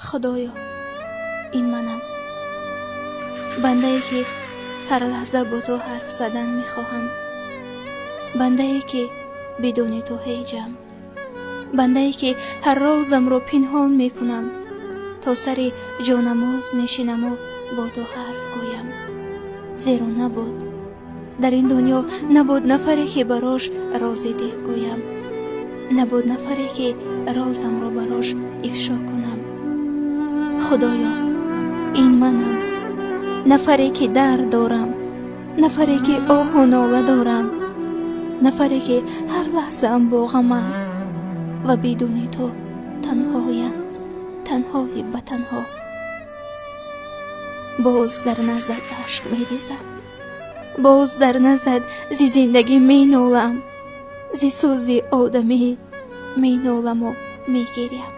Худоё, ин манам, бандае ки ҳар лаҳза бо ту ҳарф задан мехоҳам, бандае ки бидуни ту ҳеҷам, бандае ки ҳар розамро пинҳон мекунам то сари ҷонамоз нишинаму бо ту ҳарф гӯям. Зеро набуд дар ин дунё, набуд нафаре ки барош рози дил гӯям, набуд нафаре ки розамро барош ифшо кунам. Худоё, ин манам, нафаре ки дард дорам, нафаре ки оҳу нола дорам, нафаре ки ҳар лаҳзаам бо ғам аст ва бидуни ту танҳоям, танҳои ба танҳо. Боз дар наздат ашк мерезам, боз дар наздат зи зиндагӣ менолам, зи сӯзи одамӣ меноламу мегирям.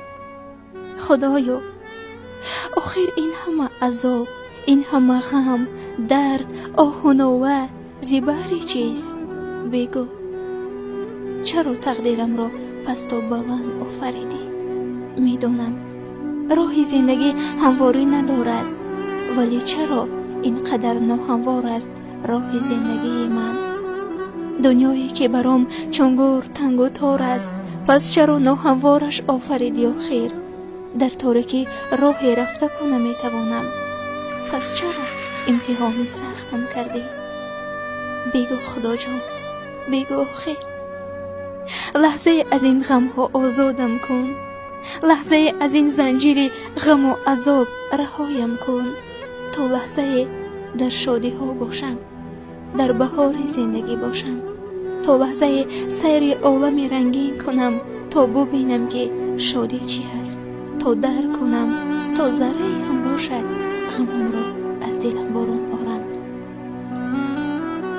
Худоё, охир ин ҳама азоб, ин ҳама ғам, дард, оҳу нола зи баҳри чист? Бигӯ, чаро тақдирамро пасту баланд офаридӣ? Медонам, роҳи зиндагӣ ҳамворӣ надорад, вале чаро ин қадар ноҳамвор аст роҳи зиндагии ман? Дунёе ки баром чун гӯр тангу тор аст, пас чаро ноҳамвораш офаридӣ охир? Дар торикӣ роҳе рафта ку наметавонам, пас чаро имтиҳони сахтам кардӣ? Бигӯ, Худоҷон, бигӯ охир. Лаҳзае аз ин ғамҳо озодам кун, лаҳзае аз ин занҷири ғаму азоб раҳоям кун, то лаҳзае дар шодиҳо бошам, дар баҳори зиндагӣ бошам, то лаҳзае сайри олами рангин кунам, то бубинам ки шодӣ чи аст, то дарк кунам, то заррае ҳам бошад ғамамро аз дилам борон орам.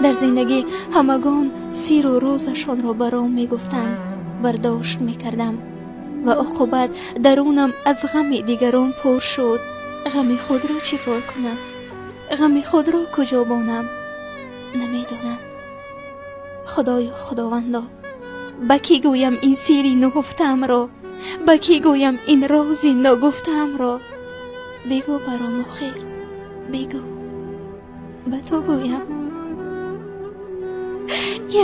Дар зиндагӣ ҳамагон сиру розашонро баром мегуфтанд, бардошт мекардам ва оқибат дарунам аз ғами дигарон пур шуд. Ғами худро чӣ кор кунам? Ғами худро куҷо бонам? Намедонам. Худоё, Худовандо, ба кӣ гӯям ин сири нуҳуфтаамро? Ба кӣ гӯям ин рози ногуфтаамро? Бигӯ баром охир, бигӯ. Ба ту гӯям.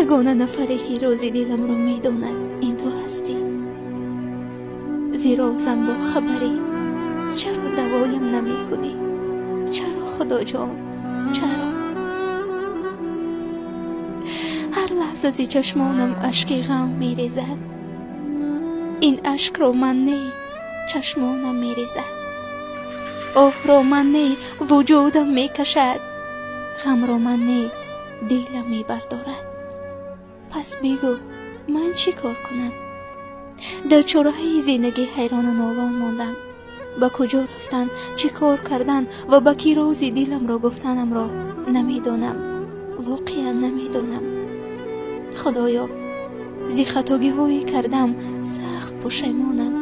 Ягона нафаре ки рози диламро медонад, ин ту ҳастӣ. Зи розам бо хабарӣ, чаро давоям намекунӣ? Чаро, Худоҷон, чаро? Ҳар лаҳза зи чашмонам ашки ғам мерезад. Ин ашкро ман не, чашмонам мерезад. Оҳро ман не, вуҷудам мекашад. Ғамро ман не, дилам мебардорад. Пас бигӯ, ман чӣ кор кунам? Дар чораҳаи зиндагӣ ҳайрону нолон мондам. Ба куҷо рафтан, чӣ кор кардан ва ба кӣ рози диламро гуфтанамро намедонам. Воқеан намедонам. Худоё, зи хатогиҳое кардам сахт пушаймонам.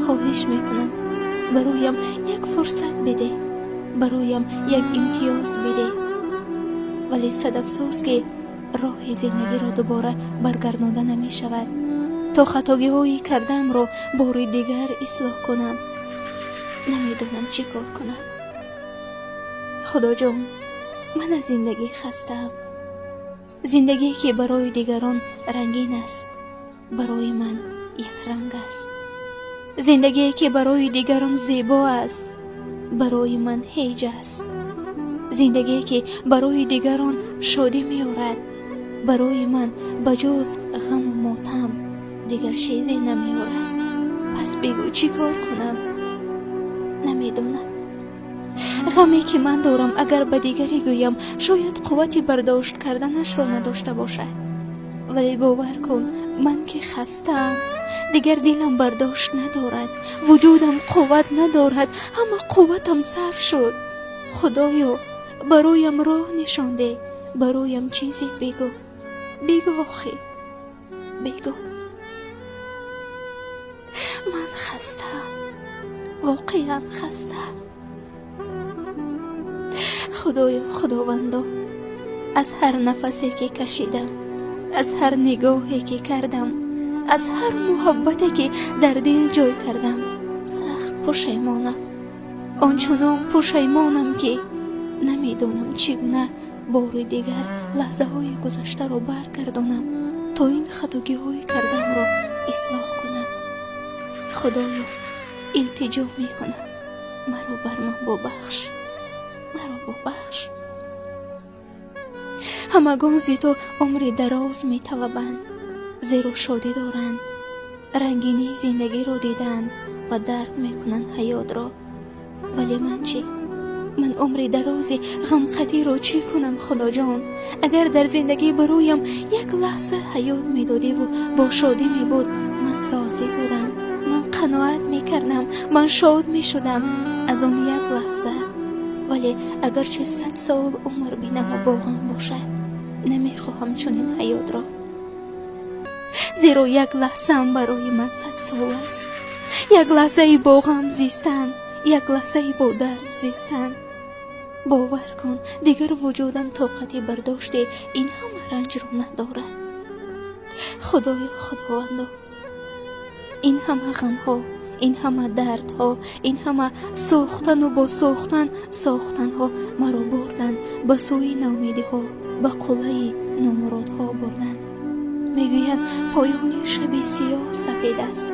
Хоҳиш мекунам, бароям як фурсат бидеҳ, бароям як имтиёз бидеҳ. Вале сад афсӯс ки роҳи зиндагиро дубора баргардонда намешавад, то хатогиҳои кардаамро бори дигар ислоҳ кунам. Намедонам чӣ кор кунам. Худоҷон, ман аз зиндагӣ хастаам. Зиндагие ки барои дигарон рангин аст, барои ман якранг аст. Зиндагие ки барои дигарон зебо аст, барои ман ҳеҷ аст. Зиндагие ки барои дигарон шодӣ меорад, барои ман ба ҷуз ғаму мотам дигар чизе намеорад. Пас бигӯ, чӣ кор кунам? Намедонам. Ғаме ки ман дорам, агар ба дигаре гӯям, шояд қуввати бардошт карданашро надошта бошад. Вале бовар кун, ман ки хастаам, дигар дилам бардошт надорад, вуҷудам қувват надорад, ҳама қувватам сарф шуд. Худоё, бароям роҳ нишон деҳ, бароям чизе бигӯ. Бигӯ охир, бигӯ. Ман хастаам, воқеан хастаам. Худоё, Худовандо, аз ҳар нафасе ки кашидам, аз ҳар нигоҳе ки кардам, аз ҳар муҳаббате ки дар дил ҷой кардам, сахт Пушаймонам, ончунон пушаймонам, ки намедонам чӣ гуна бори дигар лаҳзаҳои гузаштаро баргардонам, то ин хатогиҳои кардамро ислоҳ кунам. Худоё, илтиҷо мекунам, маро бар ман бубахш, маро бубахш. Ҳамагон зи ту умри дароз металабанд, зеро шодӣ доранд, рангинии зиндагиро диданд ва дарк мекунанд ҳаётро. Вале ман чӣ? Ман умри дарози ғамқатиро чӣ кунам, Худоҷон? Агар дар зиндагӣ бароям як лаҳза ҳаёт медодиву бо шодӣ мебуд, ман розӣ будам, ман қаноат мекардам, ман шод мешудам аз он як лаҳза. Вале агарчи 100 сол умр бинаму бо ғам бошад, намехоҳам чунин ҳаётро, зеро як лаҳзаам барои ман 100 сол аст. Як лаҳзаи бо ғам зистан, як лаҳзаи бо дард зистан. Бовар кун, дигар вуҷудам тоқати бардошти ин ҳама ранҷро надорад. Худоё, Худовандо, ин ҳама ғамҳо, ин ҳама дардҳо, ин ҳама сохтану бо сохтан сохтанҳо маро бурданд ба сӯи наумедиҳо, ба қуллаи номуродҳо бурданд. Мегӯянд поёни шаби сиёҳ сафед аст,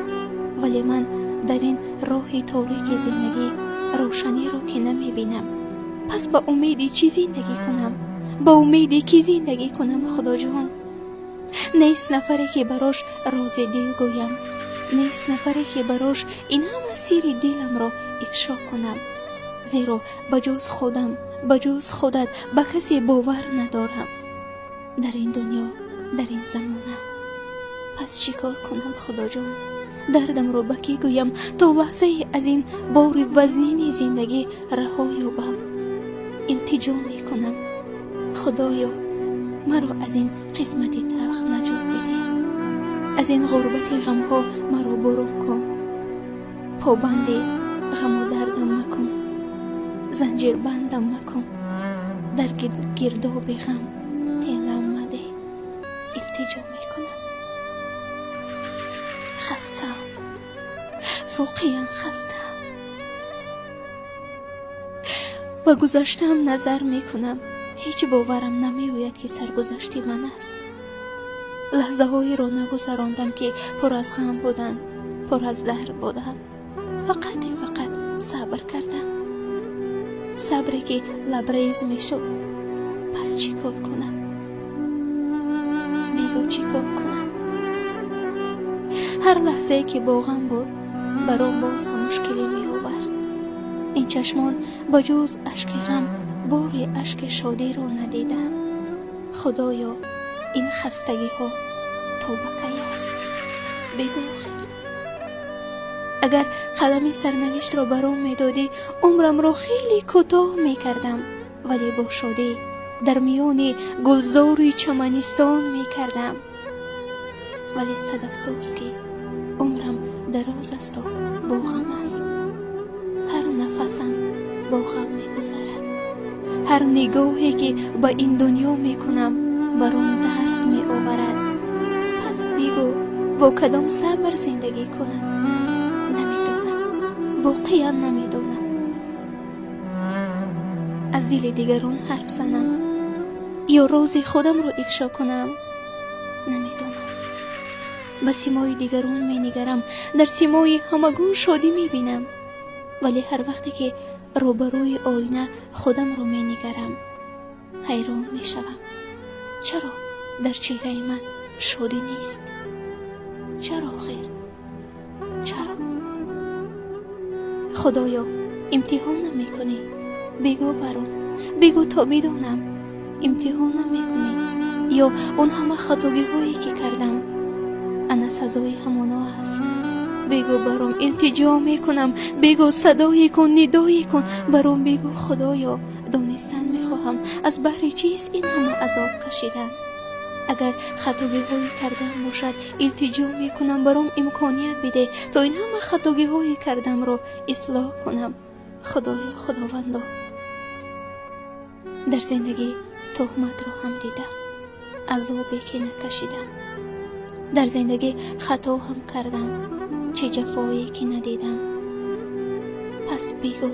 вале ман дар ин роҳи торики зиндагӣ рӯшаниро ки намебинам. Пас ба умеди чӣ зиндагӣ кунам? Ба умеди кӣ зиндагӣ кунам, Худоҷон? Нест нафаре, ки барош рози дил гӯям, нест нафаре, ки барош ин ҳама сирри диламро ифшо кунам, зеро ба ҷуз худам, ба ҷуз худат ба касе бовар надорам дар ин дунё, дар ин замона. Пас чӣ кор кунам, Худоҷон? Дардамро ба кӣ гӯям, то лаҳзае аз ин бори вазнини зиндагӣ раҳо ёбам? Илтиҷо мекунам, Худоё, маро аз ин қисмати талх наҷот бидеҳ, аз ин ғурбати ғамҳо маро бурун кун, побанди ғаму дардам макун, занҷирбандам макун, дар гирдоби ғам телам мадеҳ. Илтиҷо мекунам. Хастаам, воқеан хастаам. Ба гузаштаам назар мекунам, ҳеҷ боварам намеояд, ки саргузашти ман аст. Лаҳзаҳоеро нагузарондам, ки пур аз ғам буданд, пур аз дард буданд. Фақати фақат сабр кардам, сабре ки лабрез мешуд. Пас чӣ кор кунам? Бигӯ, чӣ кор кунам? Ҳар лаҳзае ки бо ғам буд, баром боз ҳам мушкилӣ меовард. Ин чашмон ба ҷуз ашки ғам бори ашки шодиро надиданд. Худоё, ин хастагиҳо то ба кай аст? Бигӯ охир. Агар қалами сарнавиштро баром медодӣ, умрамро хеле кӯтоҳ мекардам, вале бо шодӣ дар миёни гулзори чаманистон мекардам. Вале сад афсӯс, ки умрам дароз асту бо ғам аст. Ҳар нафасам бо ғам мегузарад. Ҳар нигоҳе, ки ба ин дунё мекунам, бар он дард меоварад. Пас бигӯ, бо кадом сабр зиндагӣ кунам? Намедонам, воқеан намедонам. Аз дили дигарон ҳарф занам ё рози худамро ифшо кунам? Намедонам. Ба симои дигарон менигарам, дар симои ҳамагон шодӣ мебинам, вале ҳар вақте ки рӯбарӯи оина худамро менигарам, ҳайрон мешавам. Чаро дар чеҳраи ман шодӣ нест? Чаро хир? Чаро? Худоё, имтиҳон намекунӣ? Бигӯ баром, бигӯ то бидонам. Имтиҳон намекунӣ? Ё он ҳама хатогиҳое, ки кардам, ана сазои ҳамоно аст? Бигӯ баром, илтиҷо мекунам, бигӯ, садое кун, нидое кун баром, бигӯ, Худоё, донистан мехоҳам, аз баҳри чист ин ҳама азоб кашидан? Агар хатогиҳое кардам бошад, илтиҷо мекунам, баром имконият бидеҳ, то ин ҳама хатогиҳое кардамро ислоҳ кунам. Худоё, Худовандо, дар зиндагӣ туҳматро ҳам дидам, азобе ки накашидам. Дар зиндагӣ хато ҳам кардам, чӣ ҷафое ки надидам. Пас бигӯ,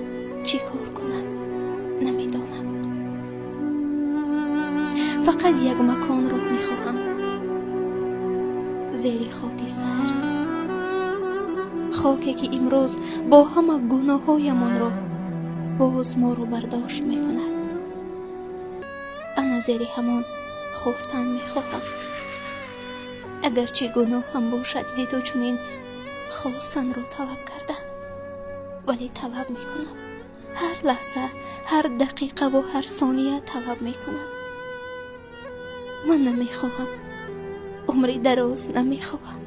чӣ кор кунам, намедонам. Фақат як маконро мехоҳам, зери хоки сард, хоке ки имрӯз бо ҳама гуноҳҳоямонро боз моро бардошт мекунад. Ана зери ҳамон хуфтан мехоҳам. Агарчи гуноҳам бошад зи ту чунин хостанро талаб кардан, вале талаб мекунам. Ҳар лаҳза, ҳар дақиқаву ҳар сония талаб мекунам. Ман намехоҳам, умри дароз намехоҳам,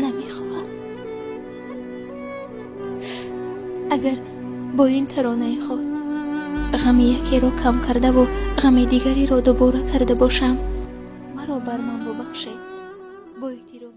намехоҳам. Агар бо ин таронаи худ ғами якеро кам кардаву ғами дигареро дубора карда бошам, маро бар ман бубахшед. Бо эҳтиром.